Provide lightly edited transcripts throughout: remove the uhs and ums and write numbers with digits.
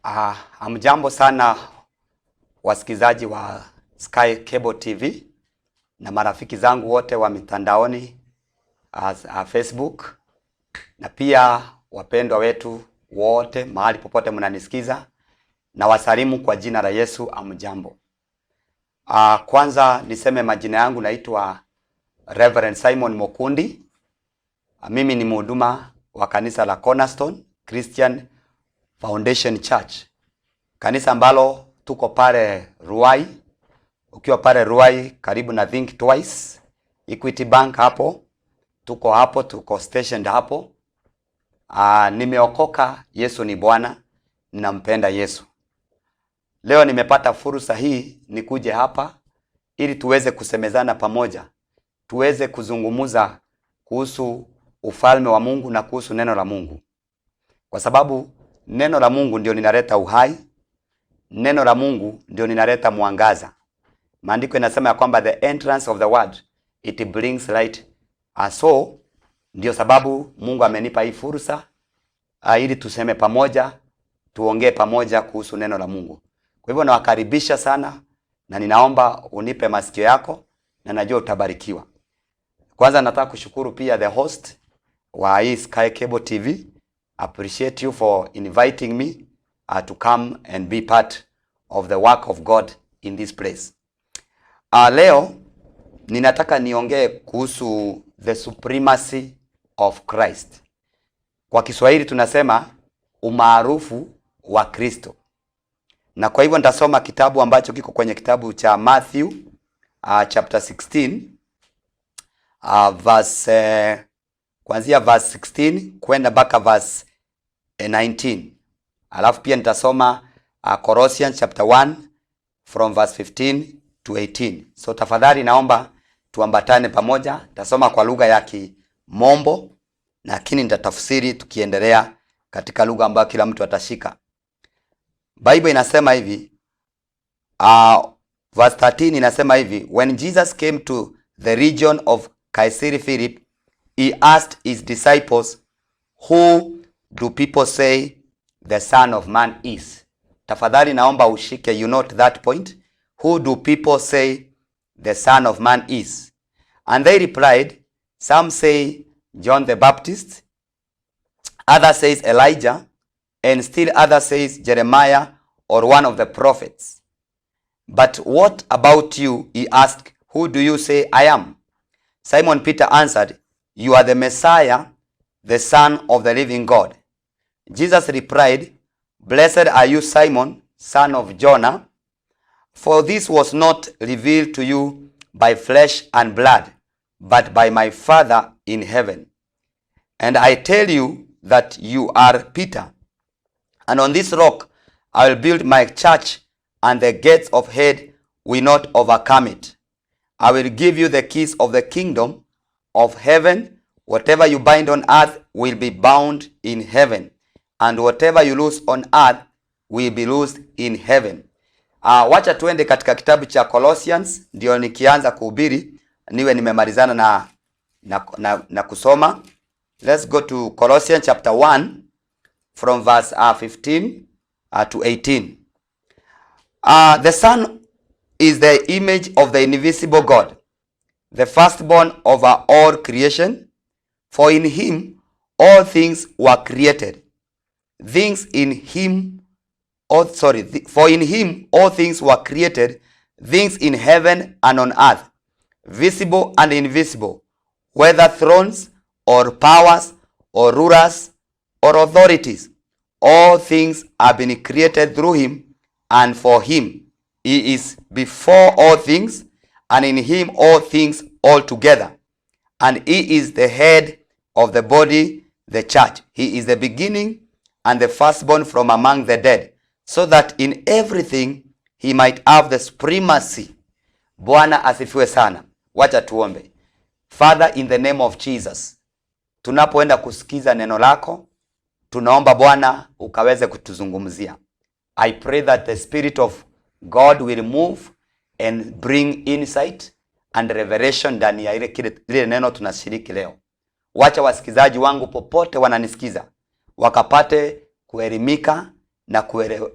Hamjambo sana wasikizaji wa Sky Cable TV na marafiki zangu wote wa mitandaoni, Facebook, na pia wapendwa wetu wote mahali popote mnanisikiza, na wasalimu kwa jina la Yesu. Hamjambo. Kwanza niseme majina yangu, naitwa Reverend Simon Mokundi. Mimi ni mhuduma wa kanisa la Cornerstone Christian Foundation Church, kanisa ambalo tuko pale Ruai. Ukiwa pale Ruai karibu na Think Twice, Equity Bank hapo, tuko hapo, tuko stationed hapo. Nimeokoka, Yesu ni Bwana, ninampenda Yesu. Leo nimepata fursa hii nikuje hapa ili tuweze kusemezana pamoja, tuweze kuzungumuza kuhusu ufalme wa Mungu na kuhusu neno la Mungu, kwa sababu neno la Mungu ndio linaleta uhai, neno la Mungu ndio linaleta mwangaza. Maandiko inasema ya kwamba the entrance of the word, it brings light. So ndio sababu Mungu amenipa hii fursa ili tuseme pamoja, tuongee pamoja kuhusu neno la Mungu. Kwa hivyo nawakaribisha sana na ninaomba unipe masikio yako na najua utabarikiwa. Kwanza nataka kushukuru pia the host wa hii Sky Cable TV. Appreciate you for inviting me to come and be part of the work of God in this place. Leo ninataka niongee kuhusu the supremacy of Christ. Kwa Kiswahili tunasema umaarufu wa Kristo. Na kwa hivyo nitasoma kitabu ambacho kiko kwenye kitabu cha Matthew, chapter 16, verse kuanzia verse 16 kwenda mpaka verse 19. Alafu pia nitasoma Colossians chapter 1 from verse 15 to 18. So tafadhali naomba tuambatane pamoja. Nitasoma kwa lugha ya Kimombo lakini nitatafsiri tukiendelea katika lugha ambayo kila mtu atashika. Bible inasema hivi, verse 13 inasema hivi: "When Jesus came to the region of Caesarea Philippi, he asked his disciples, 'Who do people say the Son of Man is?'" Tafadhali naomba ushike, you note that point. "Who do people say the Son of Man is?" And they replied, "Some say John the Baptist, others says Elijah, and still others says Jeremiah or one of the prophets." "But what about you?" he asked. "Who do you say I am?" Simon Peter answered, "You are the Messiah, the Son of the living God." Jesus replied, "Blessed are you, Simon, son of Jonah, for this was not revealed to you by flesh and blood, but by my Father in heaven. And I tell you that you are Peter, and on this rock I will build my church, and the gates of hell will not overcome it. I will give you the keys of the kingdom of heaven. Whatever you bind on earth will be bound in heaven, and whatever you loose on earth will be loosed in heaven." Wacha tuende katika kitabu cha Colossians, ndio nikianza kuhubiri niwe nimemalizana na kusoma. Let's go to Colossians chapter 1 from verse 15 to 18. "The Son is the image of the invisible God, the firstborn over all creation. For in him all things were created. Things in him, oh, sorry, for in him all things were created, things in heaven and on earth, visible and invisible, whether thrones or powers or rulers or authorities. All things have been created through him and for him. He is before all things, and in him all things hold together. And he is the head of the body, the church. He is the beginning and the firstborn from among the dead, so that in everything he might have the supremacy." Bwana asifiwe sana. Wacha tuombe. Father, in the name of Jesus, tunapoenda kusikiza neno lako, tunaomba Bwana ukaweze kutuzungumzia. I pray that the Spirit of God will move and bring insight and revelation ndani ya ile neno tunashiriki leo. Wacha wasikizaji wangu popote wananisikiza wakapate kuelimika. na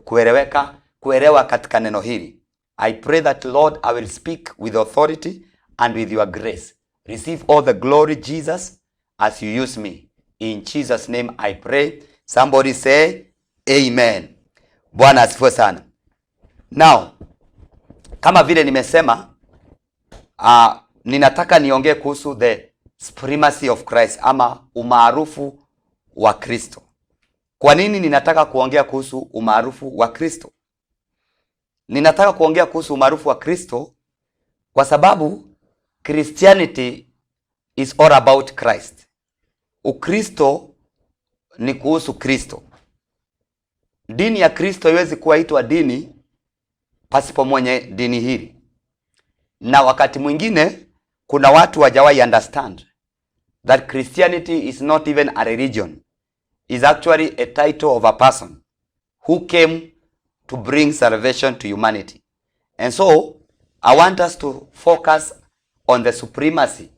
kueleweka, kuelewa katika neno hili. I pray that, Lord, I will speak with authority and with your grace. Receive all the glory, Jesus, as you use me. In Jesus' name I pray. Somebody say amen. Bwana asifiwe sana. Now, kama vile nimesema, ninataka niongee kuhusu the supremacy of Christ ama umaarufu wa Kristo. Kwa nini ninataka kuongea kuhusu umaarufu wa Kristo? Ninataka kuongea kuhusu umaarufu wa Kristo kwa sababu Christianity is all about Christ. Ukristo ni kuhusu Kristo. Dini ya Kristo haiwezi kuwa itwa dini pasipo mwenye dini hili. Na wakati mwingine kuna watu hawajawahi understand that Christianity is not even a religion, is actually a title of a person who came to bring salvation to humanity. And so I want us to focus on the supremacy.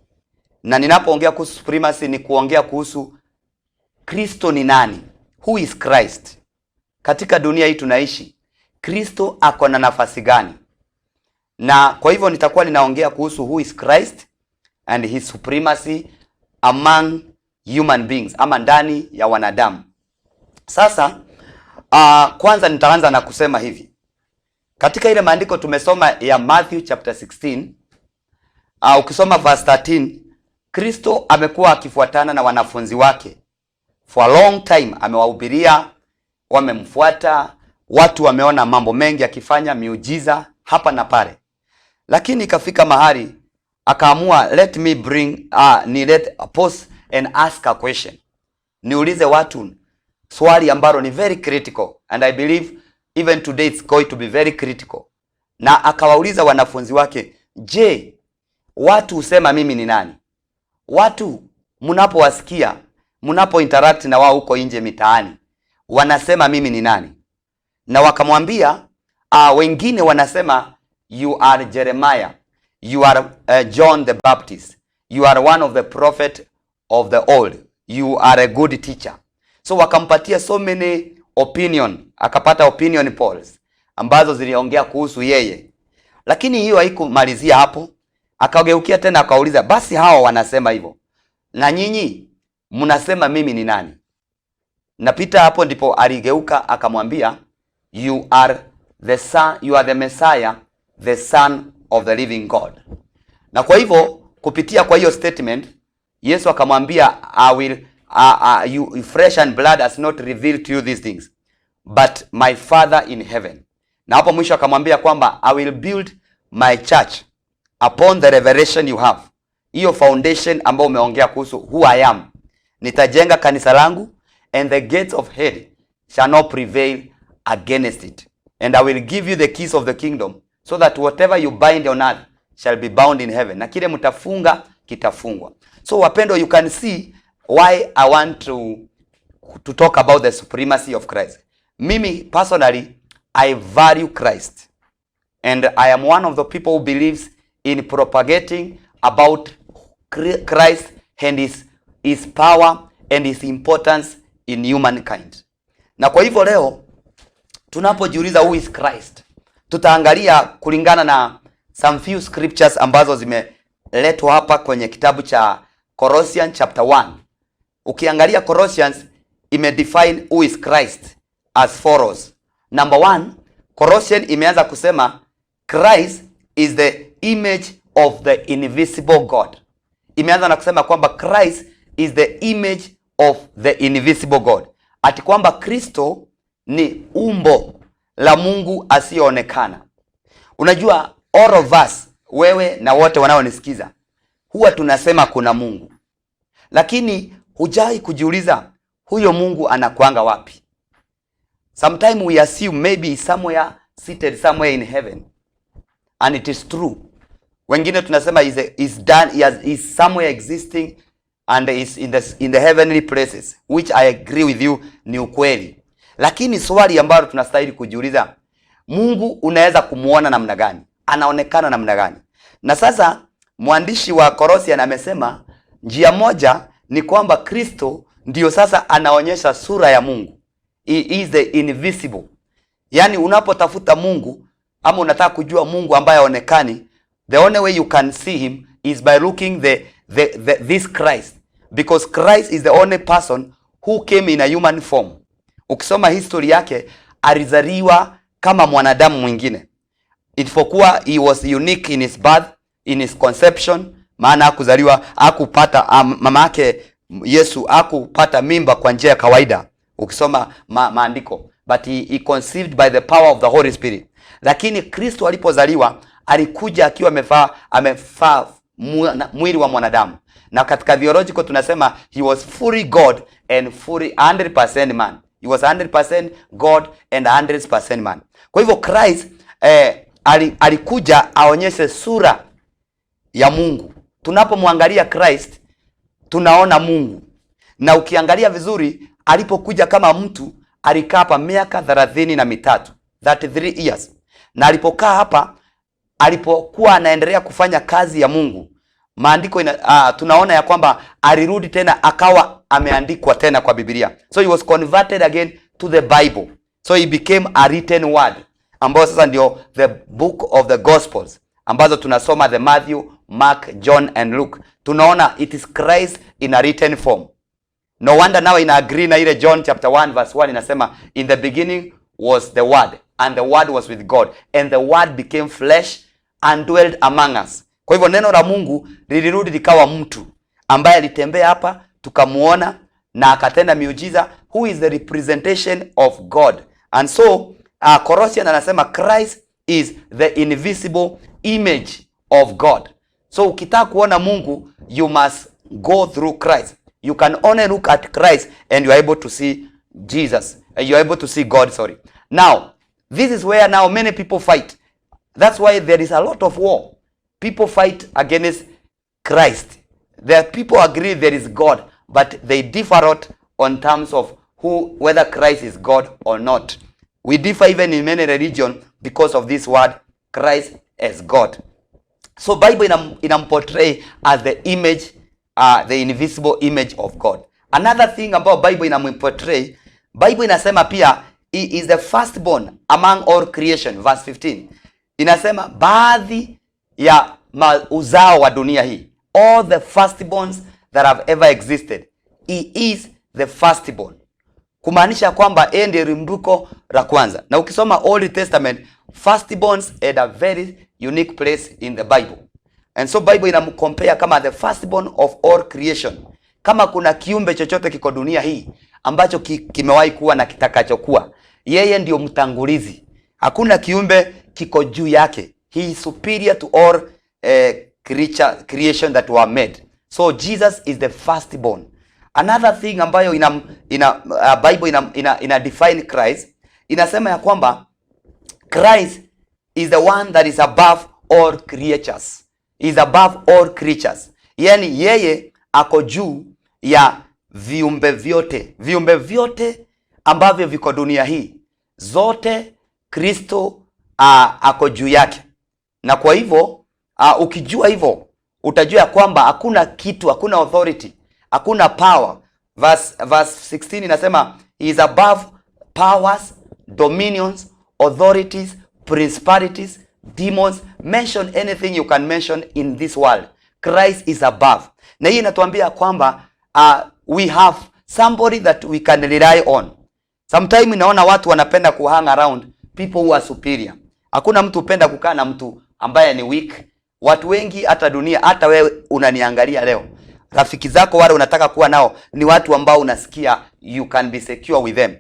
Na ninapoongea kuhusu supremacy ni kuongea kuhusu Kristo ni nani? Who is Christ? Katika dunia hii tunaishi, Kristo ako na nafasi gani? Na kwa hivyo nitakuwa ninaongea kuhusu who is Christ and his supremacy among human beings, ama ndani ya wanadamu. Sasa kwanza nitaanza na kusema hivi. Katika ile maandiko tumesoma ya Matthew chapter 16, ukisoma verse 13, Kristo amekuwa akifuatana na wanafunzi wake for a long time, amewahubiria, wamemfuata, watu wameona mambo mengi akifanya miujiza hapa na pale, lakini ikafika mahali akaamua, let me bring ni let pause and ask a question, niulize watu swali ambalo ni very critical and I believe even today it's going to be very critical. Na akawauliza wanafunzi wake, je, watu husema mimi ni nani? Watu mnapowasikia, mnapo interact na wao huko nje mitaani, wanasema mimi ni nani? Na wakamwambia, wengine wanasema you are Jeremiah, you are John the Baptist, you are one of the prophet of the old, you are a good teacher. So wakampatia so many opinion, akapata opinion polls ambazo ziliongea kuhusu yeye, lakini hiyo haikumalizia hapo. Akageukia tena akauliza, basi hawa wanasema hivyo, na nyinyi mnasema mimi ni nani? Na Peter hapo ndipo aligeuka akamwambia, you are the son, you are the Messiah, the son of the living God. Na kwa hivyo kupitia kwa hiyo statement Yesu akamwambia, I will you flesh and blood has not revealed to you these things but my Father in heaven. Na hapo mwisho akamwambia kwamba I will build my church upon the revelation you have. Hiyo foundation ambayo umeongea kuhusu who I am. Nitajenga kanisa langu and the gates of hell shall not prevail against it. And I will give you the keys of the kingdom so that whatever you bind on earth shall be bound in heaven. Na kile mtafunga kitafungwa. So wapendwa, you can see why I want to talk about the supremacy of Christ. Mimi personally, I value Christ. And I am one of the people who believes in propagating about Christ and his power and his importance in humankind. Na kwa hivyo leo tunapojiuliza who is Christ, tutaangalia kulingana na some few scriptures ambazo zimeletwa hapa kwenye kitabu cha Colossians chapter 1. Ukiangalia Colossians imedefine who is Christ as follows. Number one, Colossians imeanza kusema Christ is the image of the invisible God. Imeanza na kusema kwamba Christ is the image of the invisible God, ati kwamba Kristo ni umbo la Mungu asiyeonekana. Unajua, all of us, wewe na wote wanaonisikiza, huwa tunasema kuna Mungu, lakini hujai kujiuliza huyo Mungu anakuanga wapi? Sometimes we assume maybe somewhere seated somewhere in heaven and it is true. Wengine tunasema is done, he has, is somewhere existing and is in the heavenly places, which I agree with you, ni ukweli. Lakini swali ambalo tunastahili kujiuliza, Mungu unaweza kumuona namna gani? Anaonekana namna gani? Na sasa mwandishi wa Kolosian amesema njia moja ni kwamba Kristo ndiyo sasa anaonyesha sura ya Mungu. He is the invisible. Yaani unapotafuta Mungu ama unataka kujua Mungu ambaye haonekani, the only way you can see him is by looking the this Christ, because Christ is the only person who came in a human form. Ukisoma history yake, alizaliwa kama mwanadamu mwingine, isipokuwa he was unique in his birth, in his conception, maana hakuzaliwa, hakupata mama yake Yesu hakupata mimba kwa njia ya kawaida ukisoma maandiko, but he conceived by the power of the Holy Spirit. Lakini Kristo alipozaliwa alikuja akiwa amevaa mwili wa mwanadamu, na katika theological tunasema he was fully God and fully 100% man. He was 100% God and 100% man. Kwa hivyo Christ alikuja aonyeshe sura ya Mungu. Tunapomwangalia Christ tunaona Mungu, na ukiangalia vizuri, alipokuja kama mtu alikaa hapa miaka 33, 33 years, na alipokaa hapa, alipokuwa anaendelea kufanya kazi ya Mungu, maandiko tunaona ya kwamba alirudi tena akawa ameandikwa tena kwa Biblia. So he was converted again to the Bible. So he became a written word, ambayo sasa ndio the book of the Gospels ambazo tunasoma, the Matthew, Mark, John and Luke. Tunaona it is Christ in a written form. No wonder now ina agree na ile John chapter 1 verse 1 inasema, "In the beginning was the Word, and the Word was with God, and the Word became flesh and dwelled among us." Kwa hivyo neno la Mungu lilirudi likawa mtu ambaye alitembea hapa tukamuona na akatenda miujiza, who is the representation of God. And so Colossians anasema Christ is the invisible image of God. So ukitaka kuona Mungu, you must go through Christ. You can only look at Christ and you are able to see Jesus. You are able to see God, sorry. Now, this is where now many people fight. That's why there is a lot of war. People fight against Christ. There are people agree there is God, but they differ a lot on terms of who whether Christ is God or not. We differ even in many religion because of this word Christ as God. So Bible inamportray as the image, the invisible image of God. Another thing about Bible inamportray, Bible inasema pia he is the firstborn among all creation, verse 15. Inasema baadhi ya uzao wa dunia hii, all the firstborns that have ever existed, he is the firstborn, kumaanisha kwamba yeye ndiye limbuko la kwanza. Na ukisoma Old Testament, firstborns had a very unique place in the Bible. And so Bible inamcompare kama the firstborn of all creation. Kama kuna kiumbe chochote kiko dunia hii ambacho kimewahi kuwa na kitakachokuwa, yeye ndio mtangulizi. Hakuna kiumbe kiko juu yake. He is superior to all creature creation that were made. So Jesus is the firstborn. Another thing ambayo ina Bible ina define Christ, inasema ya kwamba Christ is the one that is above all creatures. Is above all creatures. Yani yeye ako juu ya viumbe vyote, viumbe vyote ambavyo viko dunia hii zote, Kristo ako juu yake. Na kwa hivyo ukijua hivyo utajua ya kwamba hakuna kitu, hakuna authority, hakuna power. Verse 16 inasema he is above powers, dominions, authorities, principalities, demons. Mention anything you can mention in this world. Christ is above. Na hii inatuambia kwamba we have somebody that we can rely on. Sometimes naona watu wanapenda ku hang around people who are superior. Hakuna mtu hupenda kukaa na mtu ambaye ni weak. Watu wengi hata dunia, hata wewe unaniangalia leo, rafiki zako wale unataka kuwa nao ni watu ambao unasikia you can be secure with them,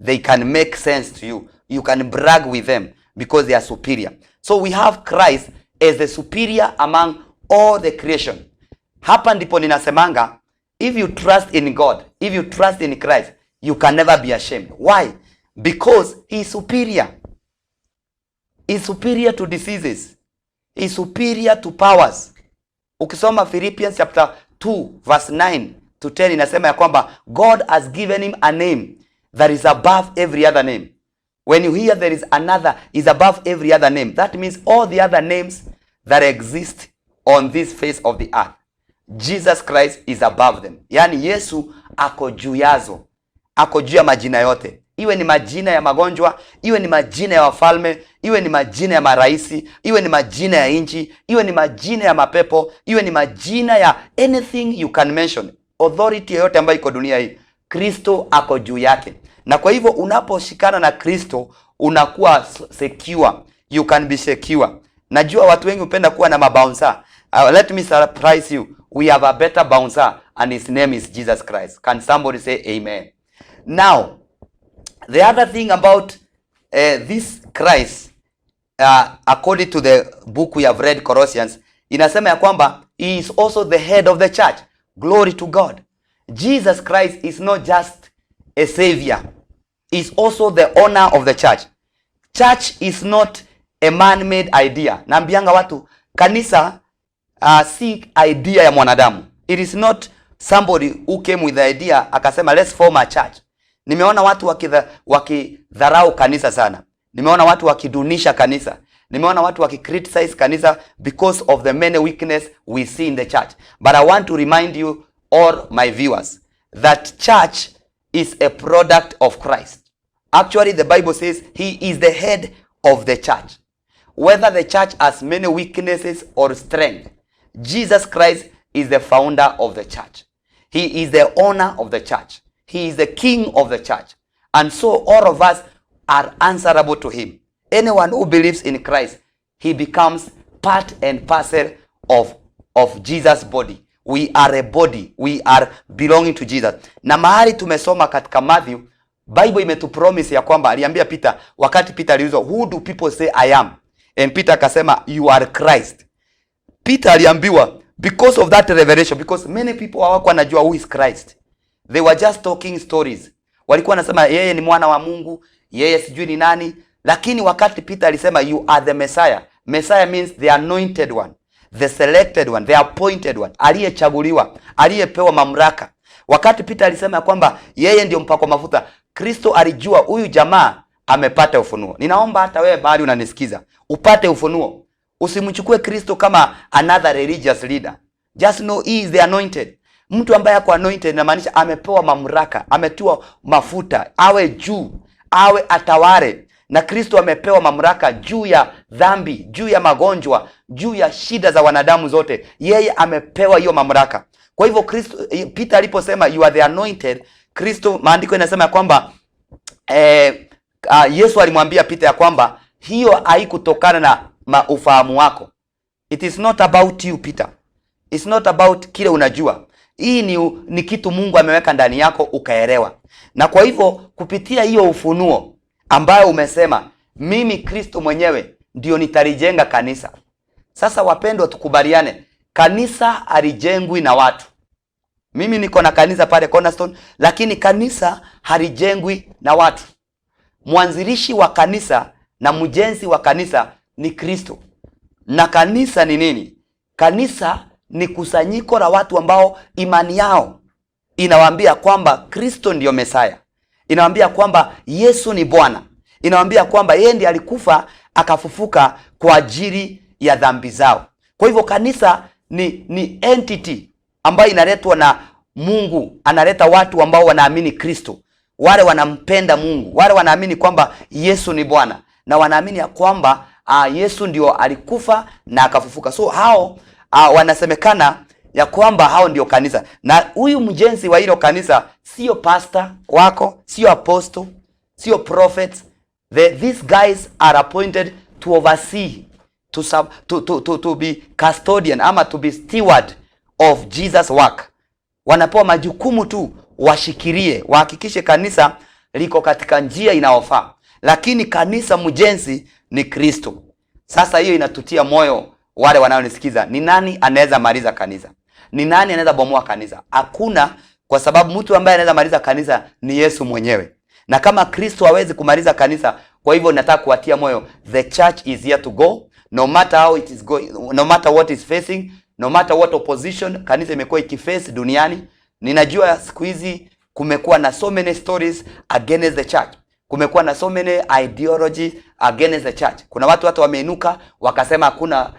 they can make sense to you, you can brag with them because they are superior. So we have Christ as the superior among all the creation. Hapa ndipo ninasemanga, if you trust in God, if you trust in Christ, you can never be ashamed. Why? Because he is superior. He is superior to diseases. He is superior to powers. Ukisoma Philippians chapter 2 verse 9 to 10, inasema ya kwamba God has given him a name that is above every other name. When you hear there is another is above every other name, that means all the other names that exist on this face of the earth, Jesus Christ is above them. Yaani Yesu ako juu yazo, ako juu ya majina yote. Iwe ni majina ya magonjwa, iwe ni majina ya wafalme, iwe ni majina ya maraisi, iwe ni majina ya nchi, iwe ni majina ya mapepo, iwe ni majina ya anything you can mention, authority yoyote ambayo iko dunia hii, Kristo ako juu yake. Na kwa hivyo unaposhikana na Kristo unakuwa secure, you can be secure. Najua watu wengi hupenda kuwa na mabouncer. Let me surprise you, we have a better bouncer and his name is Jesus Christ. Can somebody say amen? Now, the other thing about this Christ, according to the book we have read, Colossians, inasema ya kwamba he is also the head of the church. Glory to God. Jesus Christ is not just a savior, he is also the owner of the church. Church is not a man-made idea. Naambianga watu, kanisa si idea ya mwanadamu. It is not somebody who came with the idea akasema, "Let's form a church." Nimeona watu wakidharau kanisa sana. Nimeona watu wakidunisha kanisa. Nimeona watu wakicriticize kanisa because of the many weakness we see in the church. But I want to remind you all, my viewers, that church is a product of Christ. Actually, the Bible says he is the head of the church. Whether the church has many weaknesses or strength, Jesus Christ is the founder of the church. He is the owner of the church. He is the king of the church. And so all of us are answerable to him. Anyone who believes in Christ, he becomes part and parcel of Jesus' body. We are a body. We are belonging to Jesus. Na mahali tumesoma katika Matthew, Bible imetupromise ya kwamba aliambia Peter, wakati Peter aliulizwa, "Who do people say I am?" And Peter akasema, "You are Christ." Peter aliambiwa because of that revelation, because many people hawakuwa wanajua who is Christ. They were just talking stories. Walikuwa wanasema yeye ni mwana wa Mungu, yeye sijui ni nani, lakini wakati Peter alisema, "You are the Messiah." Messiah means the anointed one, the selected one, the appointed one, aliyechaguliwa, aliyepewa mamlaka. Wakati Peter alisema ya kwamba yeye ndio mpakwa mafuta, Kristo alijua huyu jamaa amepata ufunuo. Ninaomba hata wewe mahali unanisikiza upate ufunuo. Usimchukue Kristo kama another religious leader. Just know he is the anointed. Mtu ambaye ako anointed inamaanisha amepewa mamlaka, ametiwa mafuta, awe juu, awe atawale. Na Kristo amepewa mamlaka juu ya dhambi, juu ya magonjwa, juu ya shida za wanadamu zote. Yeye amepewa hiyo mamlaka. Kwa hivyo Kristo, Peter aliposema, "You are the anointed," Kristo, maandiko inasema ya kwamba Yesu alimwambia Peter ya kwamba hiyo haikutokana na ufahamu wako. It is not about you, Peter. It's not about kile unajua. Hii ni kitu Mungu ameweka ndani yako ukaelewa. Na kwa hivyo kupitia hiyo ufunuo ambayo umesema, mimi Kristo mwenyewe ndio nitalijenga kanisa. Sasa wapendwa, tukubaliane, kanisa halijengwi na watu. Mimi niko na kanisa pale Cornerstone, lakini kanisa halijengwi na watu. Mwanzilishi wa kanisa na mjenzi wa kanisa ni Kristo. Na kanisa ni nini? Kanisa ni kusanyiko la watu ambao imani yao inawaambia kwamba Kristo ndiyo Mesaya, inawaambia kwamba Yesu ni Bwana, inawaambia kwamba yeye ndiye alikufa akafufuka kwa ajili ya dhambi zao. Kwa hivyo kanisa ni entity ambayo inaletwa na Mungu, analeta watu ambao wanaamini Kristo, wale wanampenda Mungu, wale wanaamini kwamba Yesu ni Bwana na wanaamini ya kwamba Yesu ndio alikufa na akafufuka. So hao wanasemekana ya kwamba hao ndio kanisa, na huyu mjenzi wa hilo kanisa sio pastor wako, sio apostle, sio prophet. These guys are appointed to oversee, to be custodian ama to be steward of Jesus' work. Wanapewa majukumu tu washikilie, wahakikishe kanisa liko katika njia inayofaa, lakini kanisa mjenzi ni Kristo. Sasa hiyo inatutia moyo wale wanaonisikiza, ni nani anaweza maliza kanisa? Ni nani anaweza bomoa kanisa? Hakuna, kwa sababu mtu ambaye anaweza maliza kanisa ni Yesu mwenyewe, na kama Kristo hawezi kumaliza kanisa, kwa hivyo nataka kuwatia moyo, the church is here to go, no matter how it is going, no matter what is facing, no matter what opposition kanisa imekuwa ikiface duniani. Ninajua siku hizi kumekuwa na so many stories against the church, kumekuwa na so many ideology against the church. Kuna watu hata wameinuka wakasema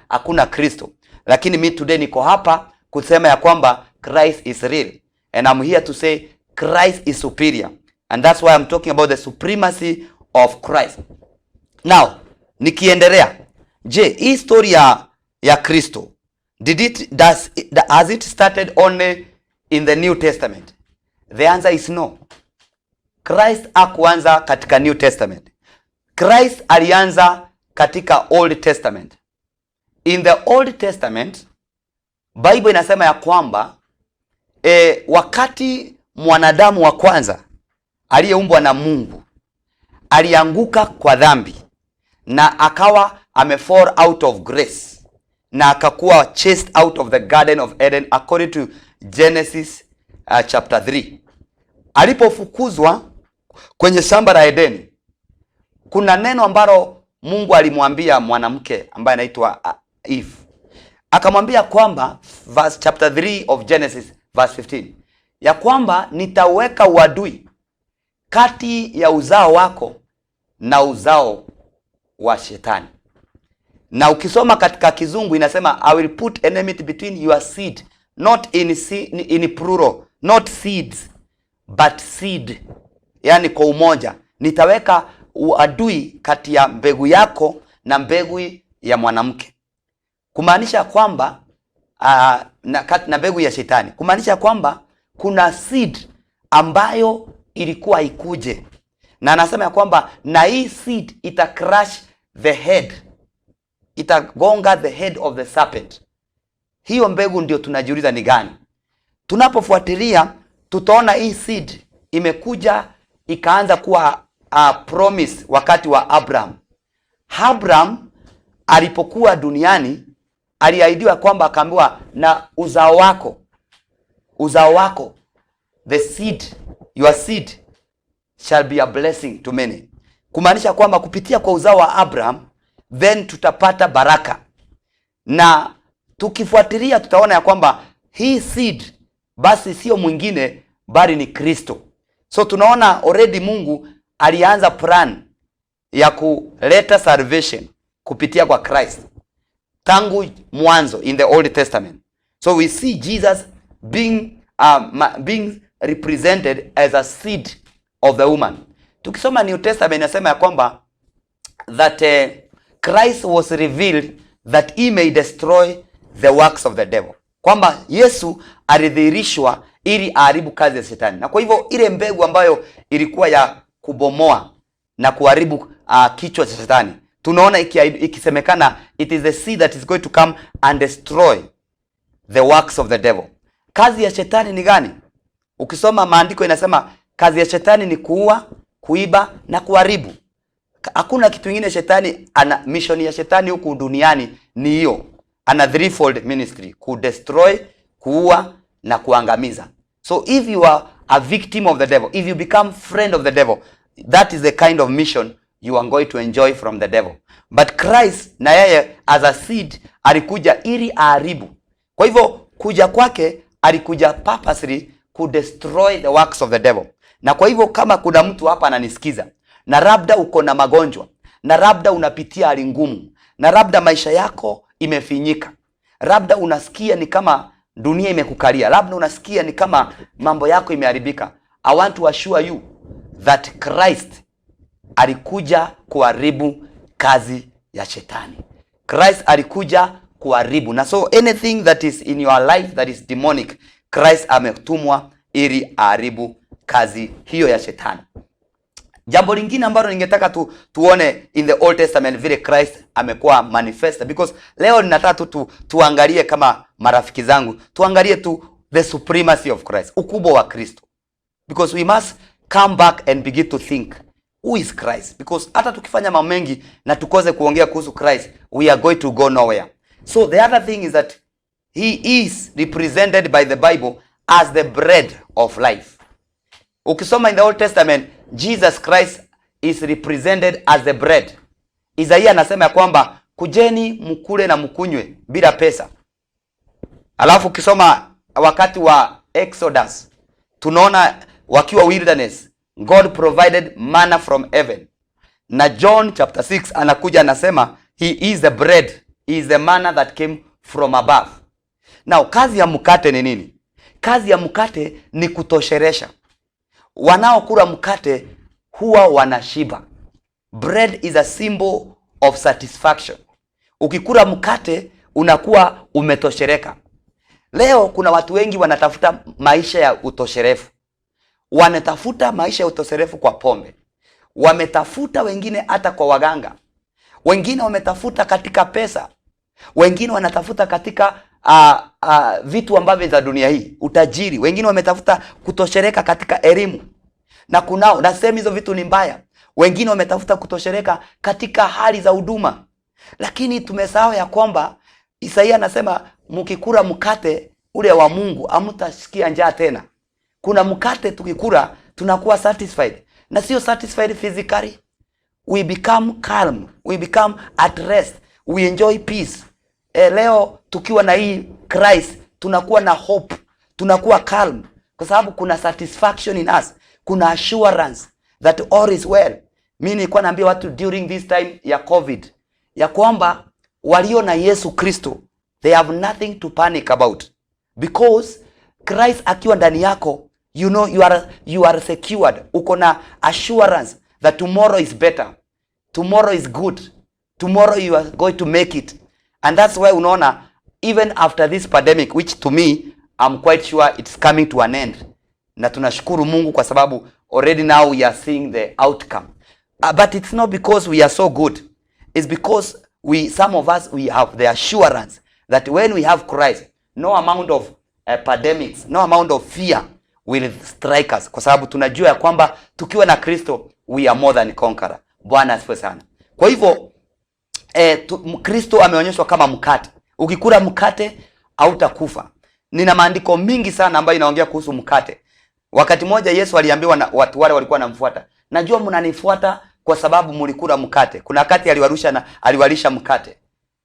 hakuna Kristo, lakini mi today niko hapa kusema ya kwamba Christ is real and I'm here to say Christ is superior. And that's why I'm talking about the supremacy of Christ. Now, nikiendelea, je, hii story ya Kristo, did it does has it started only in the New Testament? The answer is no. Christ hakuanza katika New Testament. Christ alianza katika Old Testament. In the Old Testament, Bible inasema ya kwamba wakati mwanadamu wa kwanza aliyeumbwa na Mungu alianguka kwa dhambi na akawa amefall out of grace na akakuwa chased out of the Garden of Eden according to Genesis chapter 3. Alipofukuzwa kwenye shamba la Edeni, kuna neno ambalo Mungu alimwambia mwanamke ambaye anaitwa Eve. Akamwambia kwamba verse chapter 3 of Genesis verse 15, ya kwamba nitaweka uadui kati ya uzao wako na uzao wa Shetani. Na ukisoma katika Kizungu inasema, "I will put enmity between your seed," not in plural, not seeds but seed, yani kwa umoja. Nitaweka uadui kati ya mbegu yako na mbegu ya mwanamke, kumaanisha kwamba na mbegu ya Shetani, kumaanisha kwamba kuna seed ambayo ilikuwa ikuje, na anasema ya kwamba na hii seed ita crush the head, itagonga the head of the serpent. Hiyo mbegu ndio tunajiuliza ni gani. Tunapofuatilia tutaona hii seed imekuja ikaanza kuwa promise wakati wa Abraham. Abraham alipokuwa duniani aliahidiwa kwamba, akaambiwa, na uzao wako, uzao wako, the seed, your seed shall be a blessing to many, kumaanisha kwamba kupitia kwa uzao wa Abraham then tutapata baraka. Na tukifuatilia tutaona ya kwamba hii seed basi sio mwingine bali ni Kristo. So tunaona already Mungu alianza plan ya kuleta salvation kupitia kwa Christ tangu mwanzo in the Old Testament. So we see Jesus being represented as a seed of the woman. Tukisoma New Testament inasema ya kwamba that Christ was revealed that he may destroy the works of the devil, kwamba Yesu alidhihirishwa ili aharibu kazi ya Shetani. Na kwa hivyo ile mbegu ambayo ilikuwa ya kubomoa na kuharibu kichwa cha Shetani, tunaona ikisemekana it is the seed that is going to come and destroy the works of the devil. Kazi ya Shetani ni gani? Ukisoma maandiko inasema kazi ya Shetani ni kuua, kuiba na kuharibu. Hakuna kitu kingine Shetani ana mission ya Shetani huku duniani ni hiyo. Ana threefold ministry: ku destroy, kuua na kuangamiza. So if you are a victim of the devil, if you become friend of the devil, that is the kind of mission you are going to enjoy from the devil. But Christ na yeye as a seed alikuja ili aharibu. Kwa hivyo kuja kwake alikuja purposely ku destroy the works of the devil. Na kwa hivyo kama kuna mtu hapa ananisikiza na labda uko na magonjwa, na labda unapitia hali ngumu, na labda maisha yako imefinyika, labda unasikia ni kama dunia imekukalia, labda unasikia ni kama mambo yako imeharibika, I want to assure you that Christ alikuja kuharibu kazi ya Shetani. Christ alikuja kuharibu, na so anything that is in your life that is demonic, Christ ametumwa ili aharibu kazi hiyo ya Shetani. Jambo lingine ambalo ningetaka tuone in the Old Testament vile Christ amekuwa manifested, because leo ninataka tu tuangalie kama marafiki zangu, tuangalie tu the supremacy of Christ, ukubwa wa Kristo, because we must come back and begin to think, who is Christ? Because hata tukifanya mambo mengi na tukose kuongea kuhusu Christ, we are going to go nowhere. So the other thing is that he is represented by the Bible as the bread of life. Ukisoma in the Old Testament, Jesus Christ is represented as the bread. Isaia anasema ya kwamba kujeni mkule na mkunywe bila pesa. Alafu ukisoma wakati wa Exodus, tunaona wakiwa wilderness, God provided manna from heaven. Na John chapter 6 anakuja anasema he is the bread, he is the manna that came from above. Now kazi ya mkate ni nini? Kazi ya mkate ni kutosheresha. Wanaokula mkate huwa wanashiba. Bread is a symbol of satisfaction. Ukikula mkate unakuwa umetoshereka. Leo kuna watu wengi wanatafuta maisha ya utosherefu, wanatafuta maisha ya utosherefu kwa pombe, wametafuta wengine hata kwa waganga, wengine wametafuta katika pesa, wengine wanatafuta katika vitu ambavyo za dunia hii, utajiri, wengine wametafuta kutoshereka katika elimu na kunao na sehemu hizo vitu ni mbaya. Wengine wametafuta kutoshereka katika hali za huduma, lakini tumesahau ya kwamba Isaia anasema mkikula mkate ule wa Mungu hamtasikia njaa tena. Kuna mkate tukikula tunakuwa satisfied, na sio satisfied physically, we become calm, we become at rest, we enjoy peace. Leo tukiwa na hii Christ tunakuwa na hope, tunakuwa calm kwa sababu kuna satisfaction in us, kuna assurance that all is well. Mi nilikuwa naambia watu during this time ya COVID ya kwamba walio na Yesu Kristo, they have nothing to panic about, because Christ akiwa ndani yako, you know you are secured. Uko na assurance that tomorrow is better, tomorrow is good, tomorrow you are going to make it. And that's why unaona even after this pandemic, which to me I'm quite sure it's coming to an end, na tunashukuru Mungu kwa sababu already now we are seeing the outcome, but it's not because we are so good. It's because we some of us, we have the assurance that when we have Christ, no amount of pandemics, no amount of fear will strike us, kwa sababu tunajua ya kwamba tukiwa na Kristo we are more than conqueror. Bwana asifiwe sana. Kwa hivyo Kristo ameonyeshwa kama mkate. Ukikula mkate hautakufa. Nina maandiko mingi sana ambayo inaongea kuhusu mkate. Wakati mmoja Yesu aliambiwa na watu wale walikuwa wanamfuata, "Najua mnanifuata kwa sababu mlikula mkate." Kuna wakati aliwarusha na aliwalisha mkate,